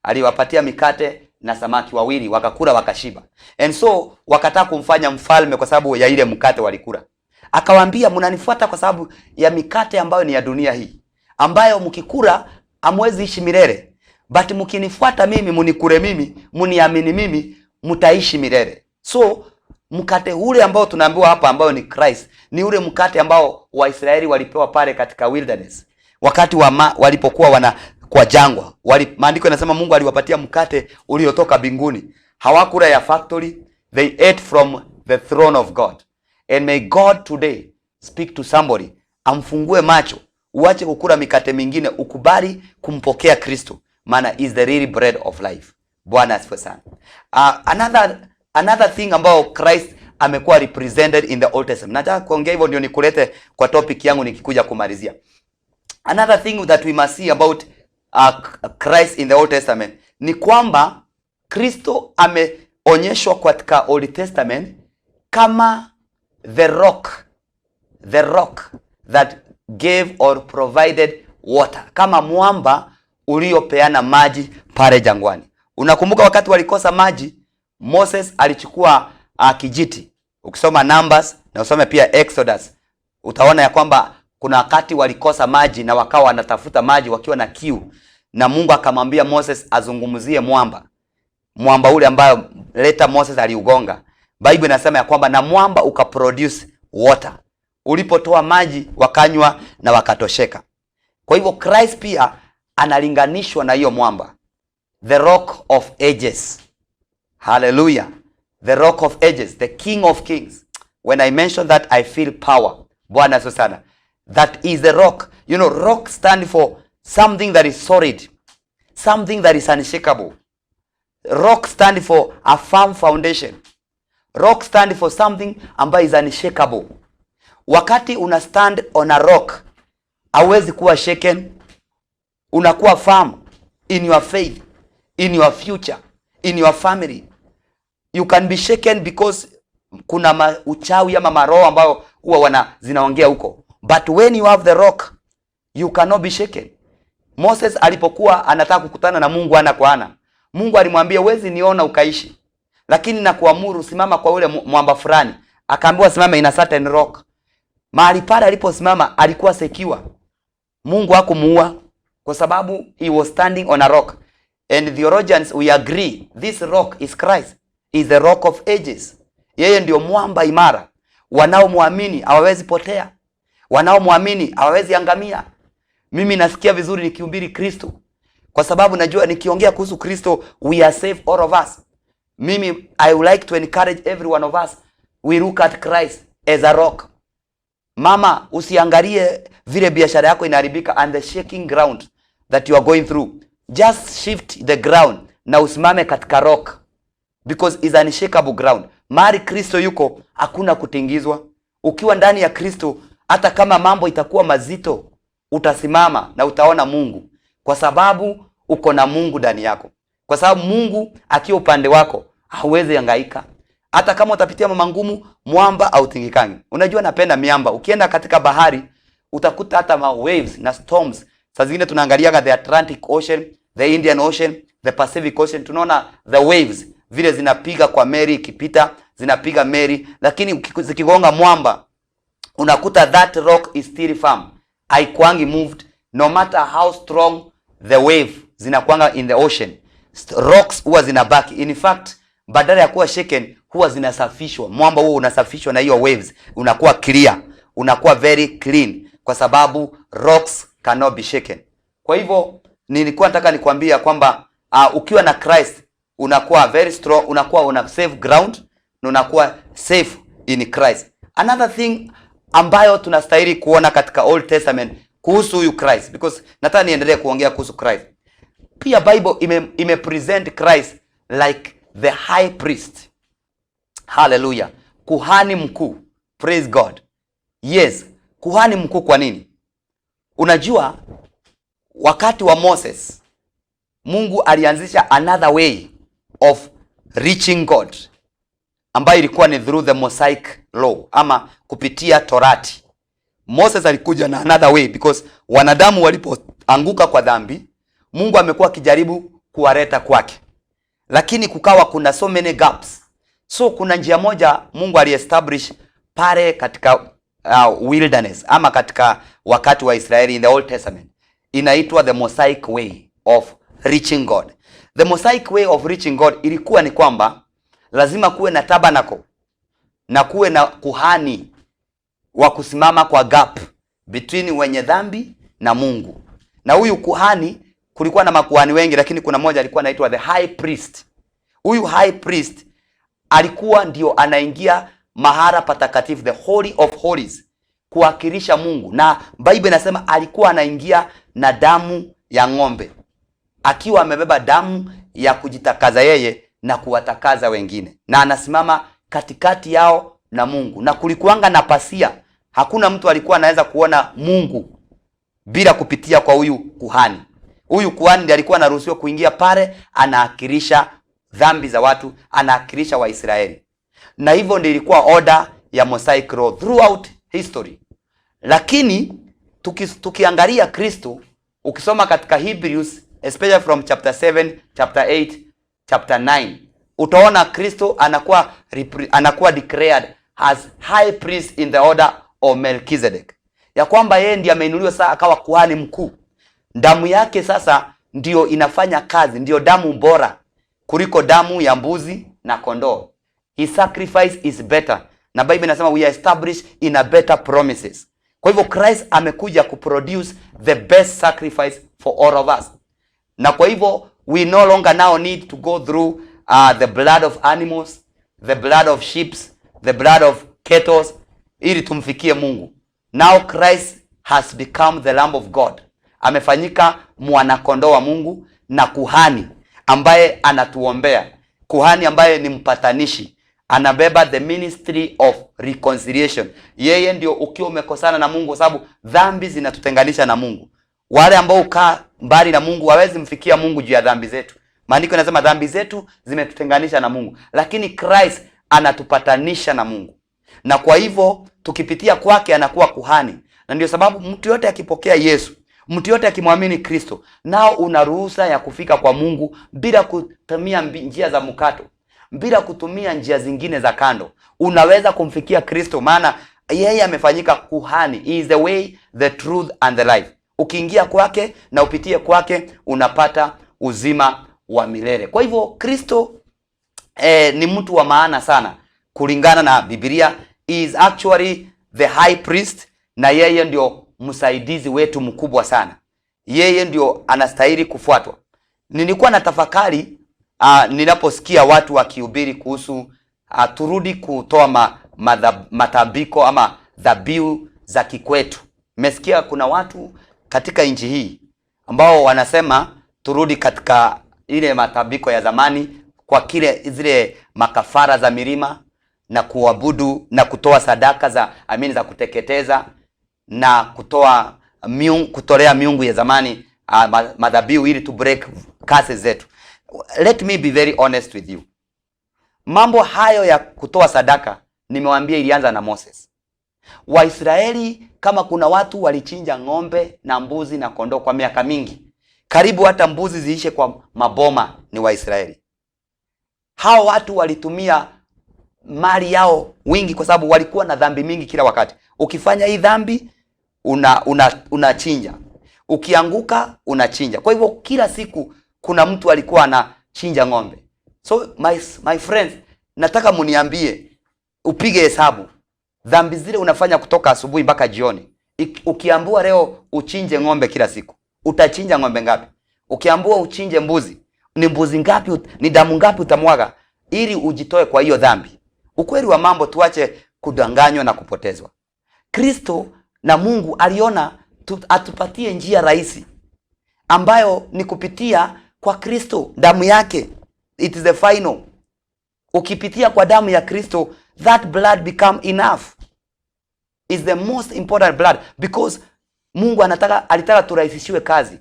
aliwapatia mikate na samaki wawili, wakakula wakashiba, and so wakataka kumfanya mfalme kwa sababu ya ile mkate walikula. Akawaambia, "Mnanifuata kwa sababu ya mikate ambayo ni ya dunia hii, ambayo mkikula hamwezi ishi milele, but mkinifuata mimi, munikule mimi, muniamini mimi, mtaishi milele." So mkate ule ambao tunaambiwa hapa, ambao ni Christ, ni ule mkate ambao Waisraeli walipewa pale katika wilderness wakati walipokuwa wana kwa jangwa. Maandiko yanasema Mungu aliwapatia mkate uliotoka mbinguni. Hawakula ya factory, they ate from the throne of God. And may God today speak to somebody, amfungue macho, uache kukula mikate mingine, ukubali kumpokea Kristo, maana is the real bread of life. Bwana asifiwe sana. Another thing ambao Christ amekuwa represented in the Old Testament. Nataka kuongea hivyo ndio nikulete kwa topic yangu nikikuja kumalizia. Another thing that we must see about Christ in the Old Testament ni kwamba Kristo ameonyeshwa katika Old Testament kama the rock that gave or provided water, kama mwamba uliopeana maji pale jangwani. Unakumbuka wakati walikosa maji, Moses alichukua kijiti. Ukisoma Numbers na usome pia Exodus, utaona ya kwamba kuna wakati walikosa maji na wakawa wanatafuta maji wakiwa na kiu, na Mungu akamwambia Moses azungumzie mwamba, mwamba ule ambayo later Moses aliugonga. Bible inasema ya kwamba na mwamba ukaproduce water, ulipotoa maji wakanywa na wakatosheka. Kwa hivyo Christ pia analinganishwa na hiyo mwamba, the Rock of Ages. Hallelujah. The Rock of Ages, the King of Kings. When I mention that, I feel power. Bwana asifiwe sana. That is the rock. Rock stand for something that is solid, something that is unshakable. Rock stand for a firm foundation. Rock stand for something ambayo is unshakable. Wakati una stand on a rock, hauwezi kuwa shaken. Unakuwa firm in your faith, in your future, in your family. You can be shaken because kuna uchawi ama maroho ambayo huwa wana zinaongea huko, but when you have the rock, you cannot be shaken. Moses alipokuwa anataka kukutana na Mungu ana kwa ana, Mungu alimwambia, "Huwezi niona ukaishi, lakini nakuamuru simama kwa ule mwamba fulani." Akaambiwa simama in a certain rock. Mahali pale aliposimama alikuwa secure. Mungu hakumuua kwa sababu he was standing on a rock. And theologians, we agree this rock is Christ, is the Rock of Ages. Yeye ndio mwamba imara. Wanaomwamini hawawezi potea, wanaomwamini hawawezi angamia. Mimi nasikia vizuri nikihubiri Kristo, kwa sababu najua nikiongea kuhusu Kristo we are safe, all of us. Mimi I would like to encourage every one of us, we look at Christ as a rock. Mama, usiangalie vile biashara yako inaharibika and the shaking ground that you are going through. Just shift the ground na usimame katika rock because is unshakable ground. Mahali Kristo yuko hakuna kutingizwa. Ukiwa ndani ya Kristo, hata kama mambo itakuwa mazito, utasimama na utaona Mungu, kwa sababu uko na Mungu ndani yako. Kwa sababu Mungu akiwa upande wako hauwezi hangaika. Hata kama utapitia mambo magumu, mwamba hautingikangi. Unajua napenda miamba. Ukienda katika bahari utakuta hata ma waves na storms. Saa zingine tunaangaliaga the Atlantic Ocean, the Indian Ocean, the Pacific Ocean, tunaona the waves vile zinapiga kwa meli ikipita, zinapiga meli, lakini zikigonga mwamba unakuta that rock is still firm, haikuangi moved no matter how strong the wave zinakuanga in the ocean. Rocks huwa zinabaki. In fact, badala ya kuwa shaken huwa zinasafishwa. Mwamba huo unasafishwa na hiyo waves, unakuwa clear, unakuwa very clean, kwa sababu rocks cannot be shaken. Kwa hivyo nilikuwa nataka nikwambia kwamba ukiwa na Christ unakuwa very strong, unakuwa una safe ground na unakuwa safe in Christ. Another thing ambayo tunastahili kuona katika Old Testament kuhusu huyu Christ, because nataka niendelee kuongea kuhusu Christ. Pia Bible ime present Christ like the high priest. Hallelujah. Kuhani mkuu. Praise God. Yes, kuhani mkuu kwa nini? Unajua wakati wa Moses, Mungu alianzisha another way of reaching God ambayo ilikuwa ni through the Mosaic law ama kupitia Torati. Moses alikuja na another way because wanadamu walipoanguka kwa dhambi, Mungu amekuwa akijaribu kuwaleta kwake, lakini kukawa kuna so many gaps. So kuna njia moja Mungu aliestablish pale katika wilderness ama katika wakati wa Israeli in the Old Testament, inaitwa the Mosaic way of reaching God. The Mosaic way of reaching God ilikuwa ni kwamba lazima kuwe na tabernacle na kuwe na kuhani wa kusimama kwa gap between wenye dhambi na Mungu. Na huyu kuhani, kulikuwa na makuhani wengi, lakini kuna mmoja alikuwa anaitwa the high priest. Huyu high priest alikuwa ndio anaingia mahala patakatifu, the holy of holies, kuwakilisha Mungu, na Bible inasema alikuwa anaingia na damu ya ng'ombe, akiwa amebeba damu ya kujitakaza yeye na kuwatakaza wengine, na anasimama katikati yao na Mungu. Na kulikuwanga na pasia, hakuna mtu alikuwa anaweza kuona Mungu bila kupitia kwa huyu kuhani. Huyu kuhani ndiye alikuwa anaruhusiwa kuingia pale, anaakilisha dhambi za watu, anaakilisha Waisraeli, na hivyo ndio ilikuwa order ya Mosaic law throughout history. Lakini tukiangalia Kristo, ukisoma katika Hebrews especially from chapter 7, chapter 8, chapter 9, utaona Kristo anakuwa declared as high priest in the order of Melchizedek, ya kwamba yeye ndiye ameinuliwa sasa akawa kuhani mkuu. Damu yake sasa ndiyo inafanya kazi, ndiyo damu bora kuliko damu ya mbuzi na kondoo. His sacrifice is better, na Bible inasema we are established in a better promises. Kwa hivyo Christ amekuja kuproduce the best sacrifice for all of us, na kwa hivyo we no longer now need to go through the blood of animals, the blood of sheep, the blood of cattle ili tumfikie Mungu. Now Christ has become the Lamb of God, amefanyika mwanakondoo wa Mungu na kuhani ambaye anatuombea, kuhani ambaye ni mpatanishi, anabeba the ministry of reconciliation. Yeye ndio ukiwa umekosana na Mungu, kwa sababu dhambi zinatutenganisha na Mungu. Wale ambao ukaa mbali na Mungu hawezi mfikia Mungu juu ya dhambi zetu. Maandiko yanasema dhambi zetu zimetutenganisha na Mungu, lakini Christ anatupatanisha na Mungu, na kwa hivyo tukipitia kwake anakuwa kuhani, na ndio sababu mtu yote akipokea Yesu, mtu yote akimwamini Kristo, nao una ruhusa ya kufika kwa Mungu bila kutumia njia za mkato, bila kutumia njia zingine za kando. Unaweza kumfikia Kristo, maana yeye amefanyika kuhani. He is the way, the truth and the life. Ukiingia kwake na upitie kwake unapata uzima wa milele. Kwa hivyo Kristo ni mtu wa maana sana kulingana na Biblia He is actually the high priest, na yeye ndio msaidizi wetu mkubwa sana. Yeye ndio anastahili kufuatwa. Nilikuwa na tafakari ninaposikia watu wakihubiri kuhusu turudi kutoa matambiko ama dhabihu za kikwetu. Nimesikia kuna watu katika nchi hii ambao wanasema turudi katika ile matambiko ya zamani, kwa kile zile makafara za milima na kuabudu na kutoa sadaka za amini za kuteketeza na kutoa miungu, kutolea miungu ya zamani madhabihu ili tu break curses zetu. Let me be very honest with you. Mambo hayo ya kutoa sadaka nimewaambia ilianza na Moses. Waisraeli, kama kuna watu walichinja ng'ombe na mbuzi na kondoo kwa miaka mingi, karibu hata mbuzi ziishe kwa maboma, ni Waisraeli. Hao watu walitumia mali yao wingi, kwa sababu walikuwa na dhambi mingi kila wakati. Ukifanya hii dhambi unachinja, ukianguka unachinja. Kwa hivyo kila siku kuna mtu alikuwa anachinja ng'ombe. So my friends, nataka muniambie, upige hesabu dhambi zile unafanya kutoka asubuhi mpaka jioni. Ukiambiwa leo uchinje ng'ombe kila siku, utachinja ng'ombe ngapi? Ukiambiwa uchinje mbuzi, ni mbuzi ngapi? Ni damu ngapi utamwaga ili ujitoe kwa hiyo dhambi? Ukweli wa mambo, tuache kudanganywa na kupotezwa. Kristo na Mungu aliona atupatie njia rahisi ambayo ni kupitia kwa Kristo, damu yake. It is the final. Ukipitia kwa damu ya Kristo, that blood become enough. Is the most important blood because Mungu alitaka turahisishiwe kazi.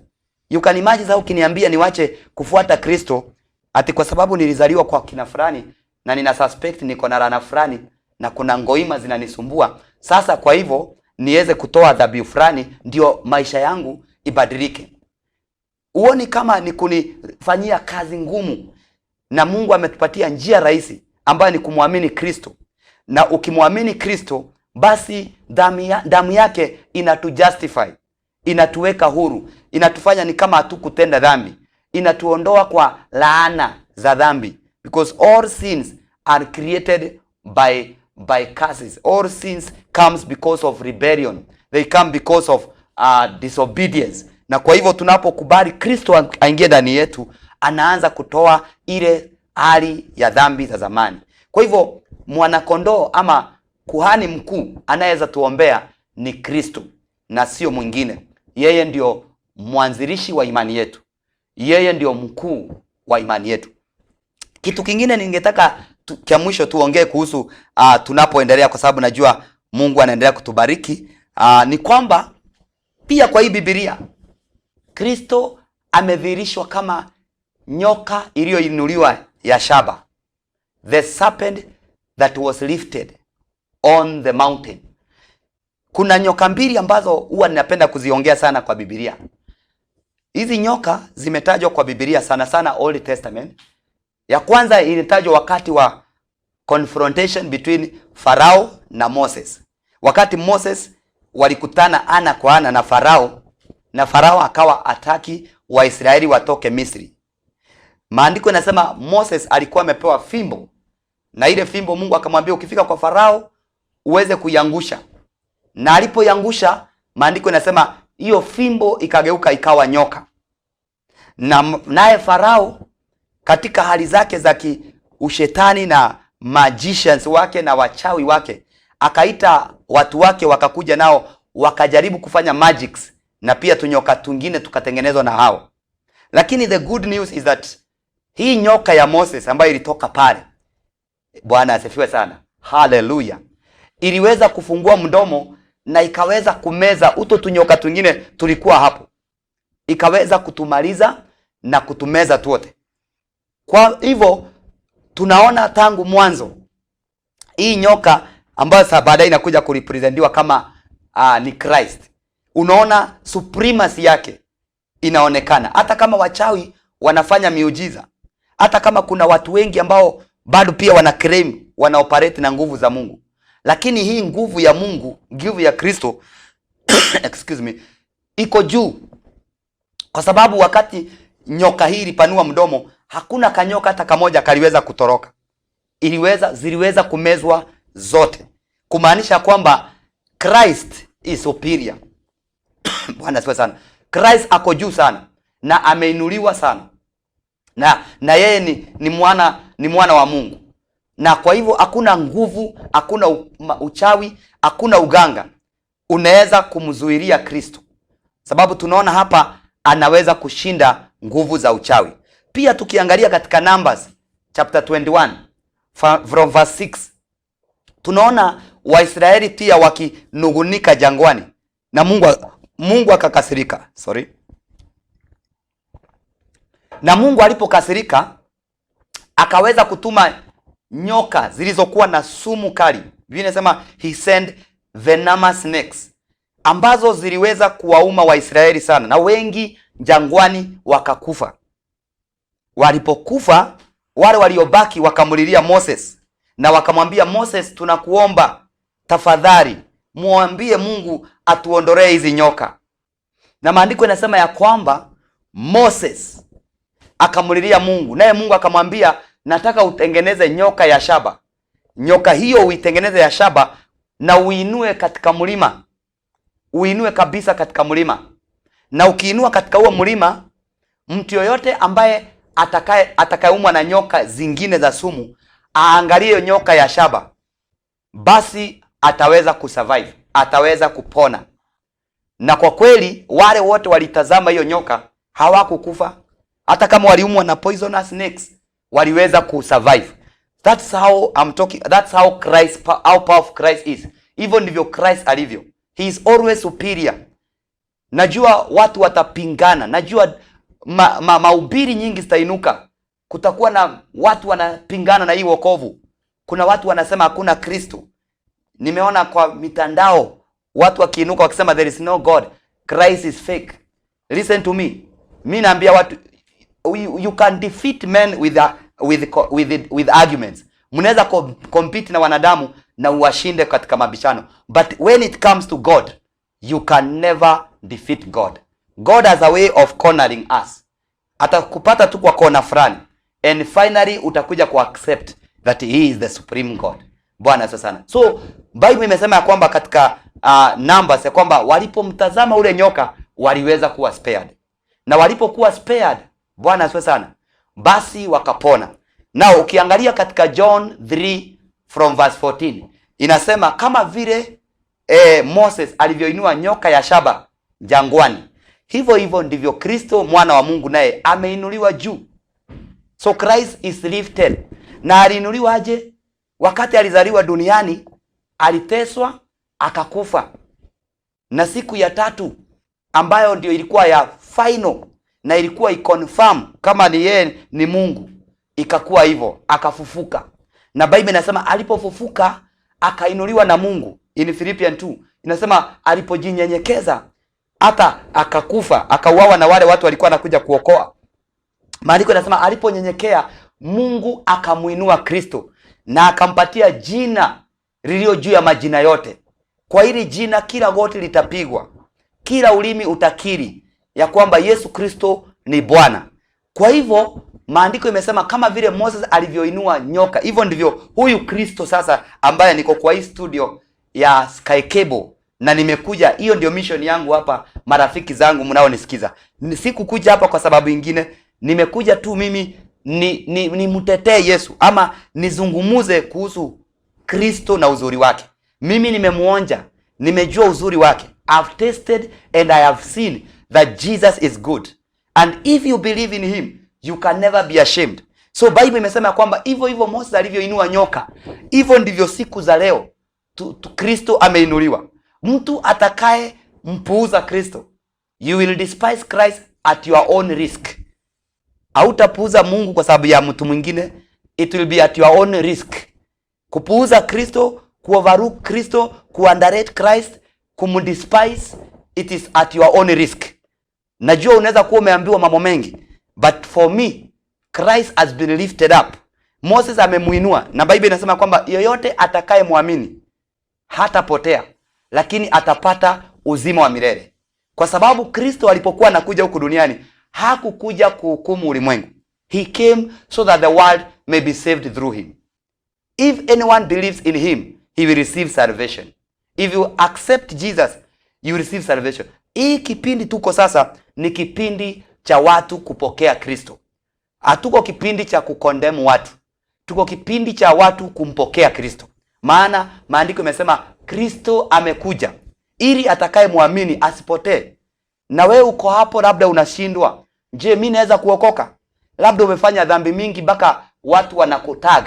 You can imagine sasa ukiniambia niwache kufuata Kristo ati kwa sababu nilizaliwa kwa kina fulani na nina suspect niko na laana fulani na kuna ngoima zinanisumbua. Sasa kwa hivyo niweze kutoa dhabihu fulani ndio maisha yangu ibadilike. Huoni kama ni kunifanyia kazi ngumu? Na Mungu ametupatia njia rahisi ambayo ni kumwamini Kristo. Na ukimwamini Kristo, basi damu yake inatujustify, inatuweka huru, inatufanya ni kama hatukutenda dhambi, inatuondoa kwa laana za dhambi, because all sins are created by curses. All sins comes because of rebellion, they come because of disobedience. Na kwa hivyo tunapokubali Kristo aingie ndani yetu, anaanza kutoa ile hali ya dhambi za zamani. Kwa hivyo mwanakondoo ama kuhani mkuu anayeweza tuombea ni Kristo na sio mwingine. Yeye ndio mwanzilishi wa imani yetu, yeye ndio mkuu wa imani yetu. Kitu kingine ningetaka cha mwisho tuongee kuhusu tunapoendelea, kwa sababu najua Mungu anaendelea kutubariki, ni kwamba pia kwa hii Biblia Kristo amedhihirishwa kama nyoka iliyoinuliwa ya shaba, the serpent that was lifted on the mountain. Kuna nyoka mbili ambazo huwa ninapenda kuziongea sana kwa Biblia. Hizi nyoka zimetajwa kwa Biblia sana sana Old Testament. Ya kwanza ilitajwa wakati wa confrontation between Farao na Moses. Wakati Moses walikutana ana kwa ana na Farao, na Farao akawa hataki Waisraeli watoke Misri. Maandiko yanasema Moses alikuwa amepewa fimbo, na ile fimbo Mungu akamwambia ukifika kwa Farao uweze kuiangusha. Na alipoiangusha, maandiko yanasema hiyo fimbo ikageuka ikawa nyoka. Na naye Farao katika hali zake za kiushetani na magicians wake na wachawi wake akaita watu wake wakakuja nao wakajaribu kufanya magics, na pia tunyoka tungine tukatengenezwa na hao. Lakini the good news is that hii nyoka ya Moses ambayo ilitoka pale, Bwana asifiwe sana, haleluya, iliweza kufungua mdomo na ikaweza kumeza uto tunyoka twingine tulikuwa hapo, ikaweza kutumaliza na kutumeza tuote. Kwa hivyo tunaona tangu mwanzo hii nyoka ambayo sasa baadaye inakuja kurepresentiwa kama ni Christ. Unaona supremacy yake inaonekana, hata kama wachawi wanafanya miujiza, hata kama kuna watu wengi ambao bado pia wana claim wana operate na nguvu za Mungu, lakini hii nguvu ya Mungu, nguvu ya Kristo excuse me, iko juu, kwa sababu wakati nyoka hii ilipanua mdomo, hakuna kanyoka hata kamoja kaliweza kutoroka, ziliweza kumezwa zote. Kumaanisha kwamba Christ is superior. Bwana asifiwe sana. Christ ako juu sana na ameinuliwa sana na yeye ni mwana wa Mungu, na kwa hivyo hakuna nguvu, hakuna uchawi, hakuna uganga unaweza kumzuilia Kristo, sababu tunaona hapa anaweza kushinda nguvu za uchawi. Pia tukiangalia katika Numbers chapter 21 from verse 6, tunaona Waisraeli pia wakinung'unika jangwani na Mungu akakasirika. Sorry. Na Mungu alipokasirika akaweza kutuma nyoka zilizokuwa na sumu kali. Biblia inasema he sent venomous snakes ambazo ziliweza kuwauma Waisraeli sana na wengi jangwani wakakufa. Walipokufa, wale waliobaki wakamlilia Moses na wakamwambia Moses, tunakuomba tafadhali muambie Mungu atuondolee hizi nyoka. Na maandiko inasema ya kwamba Moses akamlilia Mungu, naye Mungu akamwambia, nataka utengeneze nyoka ya shaba. Nyoka hiyo uitengeneze ya shaba na uinue katika mlima, uinue kabisa katika mlima. Na ukiinua katika huo mlima, mtu yoyote ambaye atakayeumwa na nyoka zingine za sumu aangalie hiyo nyoka ya shaba, basi ataweza kusurvive, ataweza kupona. Na kwa kweli wale wote walitazama hiyo nyoka hawakukufa, hata kama waliumwa na poisonous snakes waliweza kusurvive. That's how I'm talking, that's how Christ, how powerful Christ is. Hivyo ndivyo Christ alivyo. He is always superior. Najua watu watapingana, najua mahubiri nyingi zitainuka. Kutakuwa na watu wanapingana na hii wokovu. Kuna watu wanasema hakuna Kristo. Nimeona kwa mitandao watu wakiinuka wakisema there is no God, Christ is fake. Listen to me. Mi naambia watu, you can defeat men with arguments. Mnaweza compete na wanadamu na uwashinde katika mabishano, but when it comes to God, you can never defeat God. God has a way of cornering us. Atakupata tu kwa kona fulani and finally utakuja ku accept that he is the supreme God. Bwana asifiwe sana. So Bible imesema ya kwamba katika Numbers ya kwamba walipomtazama ule nyoka waliweza kuwa spared, na walipokuwa spared, Bwana asifiwe sana, basi wakapona. Now ukiangalia katika John 3 from verse 14, inasema kama vile Moses alivyoinua nyoka ya shaba jangwani, hivyo hivyo ndivyo Kristo mwana wa Mungu naye ameinuliwa juu. So Christ is lifted. Na aliinuliwa aje? Wakati alizaliwa duniani aliteswa akakufa, na siku ya tatu ambayo ndio ilikuwa ya final na ilikuwa iconfirm kama ni yeye ni Mungu, ikakuwa hivyo, akafufuka. Na Bible inasema alipofufuka akainuliwa na Mungu. In Philippians 2 inasema alipojinyenyekeza hata akakufa, akauawa na wale watu walikuwa wanakuja kuokoa. Maandiko inasema aliponyenyekea, Mungu akamuinua Kristo na akampatia jina lililo juu ya majina yote. Kwa hili jina kila goti litapigwa, kila ulimi utakiri ya kwamba Yesu Kristo ni Bwana. Kwa hivyo maandiko imesema kama vile Moses alivyoinua nyoka, hivyo ndivyo huyu Kristo sasa ambaye niko kwa hii studio ya Sky Cable na nimekuja, hiyo ndio mission yangu hapa, marafiki zangu mnaonisikiza. Sikukuja hapa kwa sababu ingine, nimekuja tu mimi ni mtetee Yesu ama nizungumuze kuhusu Kristo na uzuri wake. Mimi nimemuonja, nimejua uzuri wake. I've tasted and I have seen that Jesus is good. And if you believe in him, you can never be ashamed. So Bible imesema kwamba hivyo hivyo Moses alivyoinua nyoka, hivyo ndivyo siku za leo tu Kristo ameinuliwa. Mtu atakaye mpuuza Kristo, you will despise Christ at your own risk. Hautapuuza Mungu kwa sababu ya mtu mwingine, it will be at your own risk. Kupuuza Kristo, kuoverlook Kristo, kuunderrate Christ, kumdespise, it is at your own risk. Najua unaweza kuwa umeambiwa mambo mengi, but for me Christ has been lifted up. Moses amemuinua na Bible inasema kwamba yoyote atakayemwamini hatapotea, lakini atapata uzima wa milele. Kwa sababu Kristo alipokuwa anakuja huku duniani hakukuja kuhukumu ulimwengu. He came so that the world may be saved through him. If anyone believes in him, he will receive salvation. If you accept Jesus, you receive salvation. Hii kipindi tuko sasa ni kipindi cha watu kupokea Kristo. Hatuko kipindi cha kucondemn watu, tuko kipindi cha watu kumpokea Kristo. Maana maandiko imesema Kristo amekuja ili atakaye muamini asipotee. Na wewe uko hapo, labda unashindwa, je, mi naweza kuokoka? Labda umefanya dhambi mingi mpaka watu wanakutag,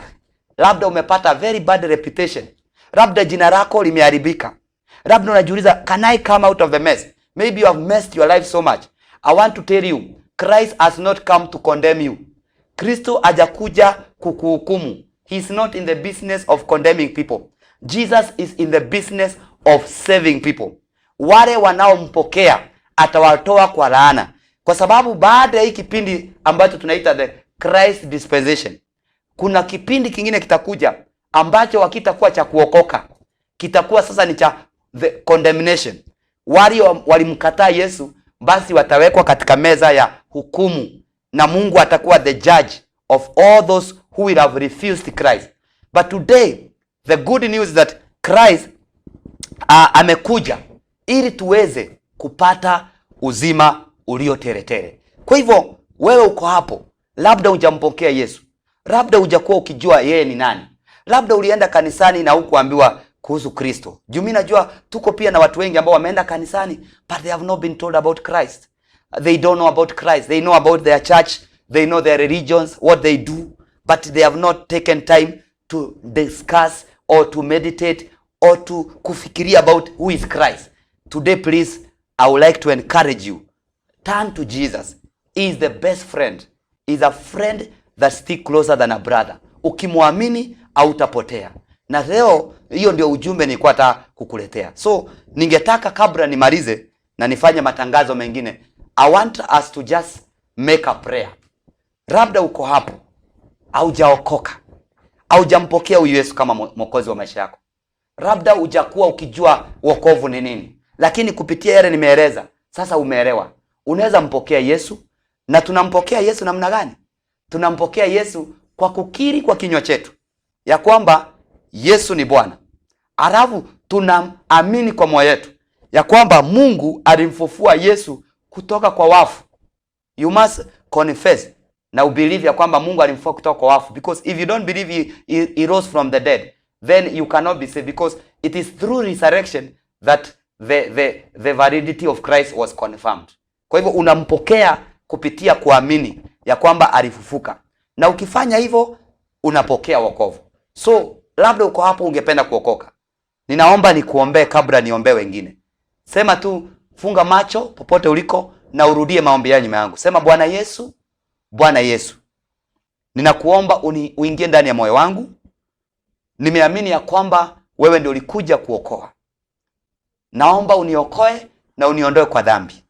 labda umepata very bad reputation, labda jina lako limeharibika, labda unajiuliza, can I come out of the mess? Maybe you have messed your life so much. I want to tell you, Christ has not come to condemn you. Kristo hajakuja kukuhukumu. He is not in the business of condemning people. Jesus is in the business of saving people. Wale wanaompokea atawatoa kwa laana, kwa sababu baada ya hii kipindi ambacho tunaita the Christ dispensation, kuna kipindi kingine kitakuja ambacho hakitakuwa cha kuokoka, kitakuwa sasa ni cha the condemnation. Wale walimkataa Yesu, basi watawekwa katika meza ya hukumu, na Mungu atakuwa the judge of all those who will have refused Christ. But today the good news is that Christ amekuja ili tuweze kupata uzima ulio teretere. Kwa hivyo wewe uko hapo, labda hujampokea Yesu, labda hujakuwa ukijua yeye ni nani, labda ulienda kanisani na hukuambiwa kuhusu Kristo. Juu mimi najua tuko pia na watu wengi ambao wameenda kanisani but they have not been told about Christ. They don't know about Christ. They know about their church, they know their religions, what they do, but they have not taken time to discuss or to meditate or to kufikiria about who is Christ. Today, please, I would like to encourage you. Turn to Jesus. He is the best friend. He is a friend that stick closer than a brother. Ukimwamini hautapotea. Na leo hiyo ndio ujumbe nilikuwa nataka kukuletea. So ningetaka kabla nimalize na nifanye matangazo mengine, I want us to just make a prayer. Labda uko hapo haujaokoka, haujampokea huyu Yesu kama mwokozi wa maisha yako, labda hujakuwa ukijua wokovu ni nini, lakini kupitia yale nimeeleza sasa umeelewa, unaweza mpokea Yesu. Na tunampokea Yesu namna gani? Tunampokea Yesu kwa kukiri kwa kinywa chetu ya kwamba Yesu ni Bwana, alafu tunaamini kwa moyo wetu ya kwamba Mungu alimfufua Yesu kutoka kwa wafu. You must confess na ubelieve ya kwamba Mungu alimfufua kutoka kwa wafu, because if you don't believe he rose from the dead, then you cannot be saved, because it is through resurrection that the validity of Christ was confirmed. Kwa hivyo unampokea kupitia kuamini ya kwamba alifufuka, na ukifanya hivyo unapokea wokovu. So labda uko hapo ungependa kuokoka, ninaomba nikuombee kabla niombee wengine. Sema tu, funga macho popote uliko na urudie maombi ya nyuma yangu. Sema, Bwana Yesu, Bwana Yesu, ninakuomba uingie ndani ya moyo wangu. Nimeamini ya kwamba wewe ndio ulikuja kuokoa. Naomba uniokoe na uniondoe kwa dhambi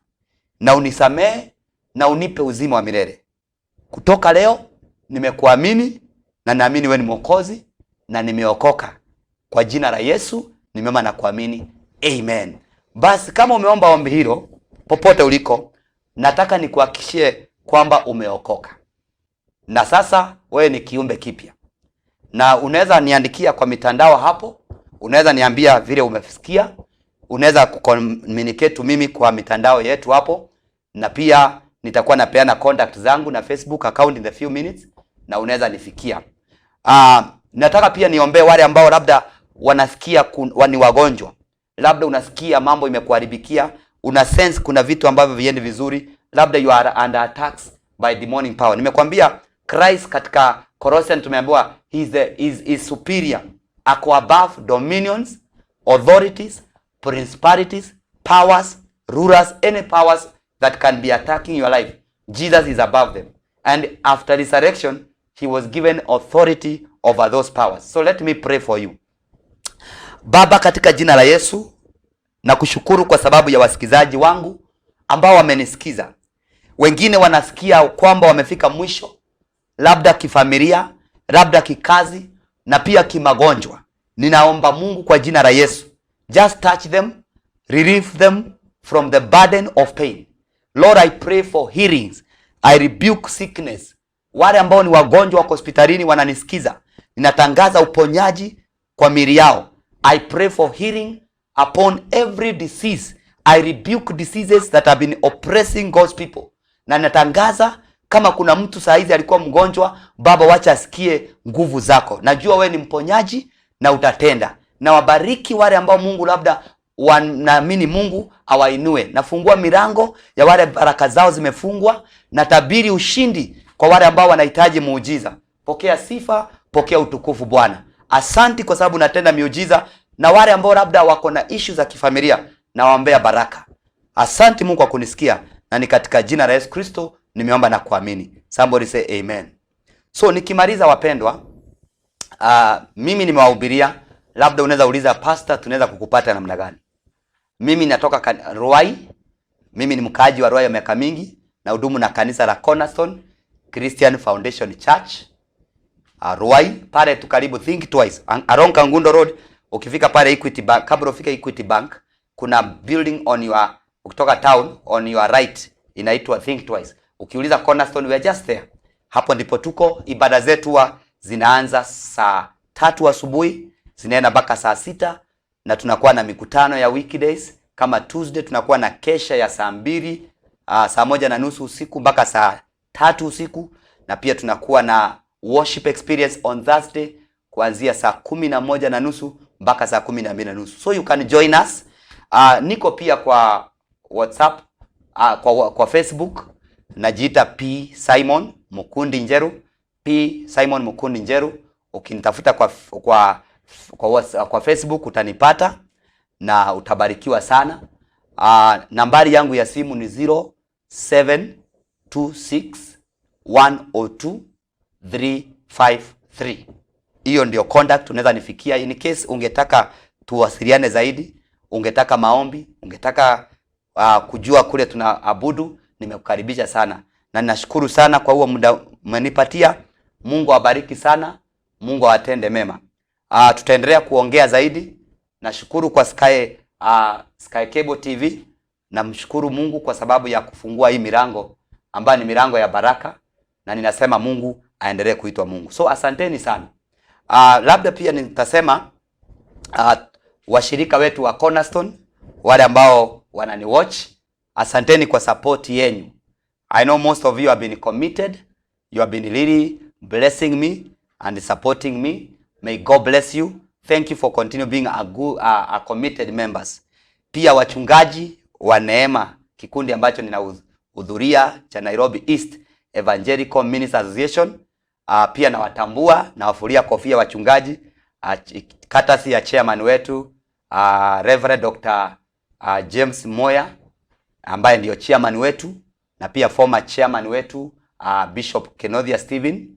na unisamehe na unipe uzima wa milele. Kutoka leo nimekuamini na naamini wewe ni Mwokozi na nimeokoka. Kwa jina la Yesu nimeomba na kuamini, amen. Basi kama umeomba ombi hilo, popote uliko, nataka nikuhakikishie kwamba umeokoka na sasa wewe ni kiumbe kipya, na unaweza niandikia kwa mitandao hapo, unaweza niambia vile umesikia, unaweza kucommunicate to mimi kwa mitandao yetu hapo, na pia nitakuwa napeana contact zangu na Facebook account in the few minutes, na unaweza nifikia. Nataka pia niombee wale ambao labda wanasikia ni wagonjwa, labda unasikia mambo imekuharibikia, una sense kuna vitu ambavyo viendi vizuri, labda you are under attacks by demonic power. Nimekwambia Christ katika Colossians tumeambiwa he is, the, is superior, ako above dominions, authorities, principalities, powers, rulers, any powers that can be attacking your life. Jesus is above them. And after resurrection, he was given authority over those powers. So let me pray for you. Baba, katika jina la Yesu, nakushukuru kwa sababu ya wasikizaji wangu ambao wamenisikiza. Wengine wanasikia kwamba wamefika mwisho, labda kifamilia, labda kikazi na pia kimagonjwa. Ninaomba Mungu kwa jina la Yesu, just touch them, relieve them from the burden of pain. Lord, I pray for healings. I rebuke sickness. Wale ambao ni wagonjwa wako hospitalini wananisikiza, ninatangaza uponyaji kwa miili yao. I pray for healing upon every disease. I rebuke diseases that have been oppressing God's people. Na natangaza kama kuna mtu saa hizi alikuwa mgonjwa, Baba, wacha asikie nguvu zako. Najua wewe ni mponyaji na utatenda. Na wabariki wale ambao Mungu labda wanaamini Mungu awainue. Nafungua milango ya wale baraka zao zimefungwa. Natabiri ushindi kwa wale ambao wanahitaji muujiza. Pokea sifa, pokea utukufu Bwana. Asanti kwa sababu unatenda miujiza, na wale ambao labda wako na ishu za kifamilia nawaombea baraka. Asanti Mungu kwa kunisikia, na ni katika jina la Yesu Kristo nimeomba na kuamini. Somebody say amen. So nikimaliza wapendwa, mimi nimewahubiria. Labda unaweza uliza pastor, tunaweza kukupata namna gani? Mimi natoka Ruai. Mimi ni mkaaji wa Ruai ya miaka mingi na hudumu na kanisa la Cornerstone Christian Foundation Church Ruai pale tu karibu Think Twice along Kangundo Road. Ukifika pale Equity Bank, kabla ufike Equity Bank kuna building on your, ukitoka town on your right inaitwa Think Twice. Ukiuliza Cornerstone, we are just there. Hapo ndipo tuko. Ibada zetu huwa zinaanza saa 3 asubuhi zinaenda mpaka saa 6 na tunakuwa na mikutano ya weekdays kama Tuesday tunakuwa na kesha ya saa 2, saa 1:30 usiku mpaka saa 3 usiku, na pia tunakuwa na worship experience on Thursday kuanzia saa 11:30 mpaka saa 12:30. So you can join us. Niko pia kwa WhatsApp, kwa Facebook najiita P Simon Mukundi Njeru, P Simon Mukundi Njeru. Ukinitafuta kwa Facebook utanipata na utabarikiwa sana. Nambari yangu ya simu ni 0726 102 353. Hiyo ndio contact unaweza nifikia in case ungetaka tuwasiliane zaidi, ungetaka maombi, ungetaka kujua kule tunaabudu, nimekukaribisha sana na ninashukuru sana kwa huo muda umenipatia. Mungu awabariki sana, Mungu awatende mema. Tutaendelea kuongea zaidi. Nashukuru kwa Sky Cable TV. Namshukuru Mungu kwa sababu ya kufungua hii milango ambayo ni milango ya baraka, na ninasema Mungu aendelee kuitwa Mungu. So asanteni sana. Labda pia nitasema washirika wetu wa Cornerstone, wale ambao wanani watch, asanteni kwa support yenyu. I know most of you have been committed. You have been really blessing me and supporting me. May God bless you. Thank you for continue being a good, a committed members. Pia wachungaji wa Neema, kikundi ambacho ninahudhuria cha Nairobi East Evangelical Ministers Association. Pia nawatambua, nawafulia kofia wachungaji, courtesy ya chairman wetu Reverend Dr. James Moya ambaye ndio chairman wetu na pia former chairman wetu Bishop Kenothia Stephen.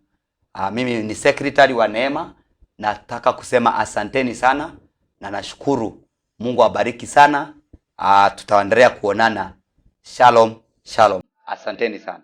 Mimi ni secretary wa Neema. Nataka kusema asanteni sana na nashukuru. Mungu awabariki sana. Tutaendelea kuonana. Shalom, shalom. Asanteni sana.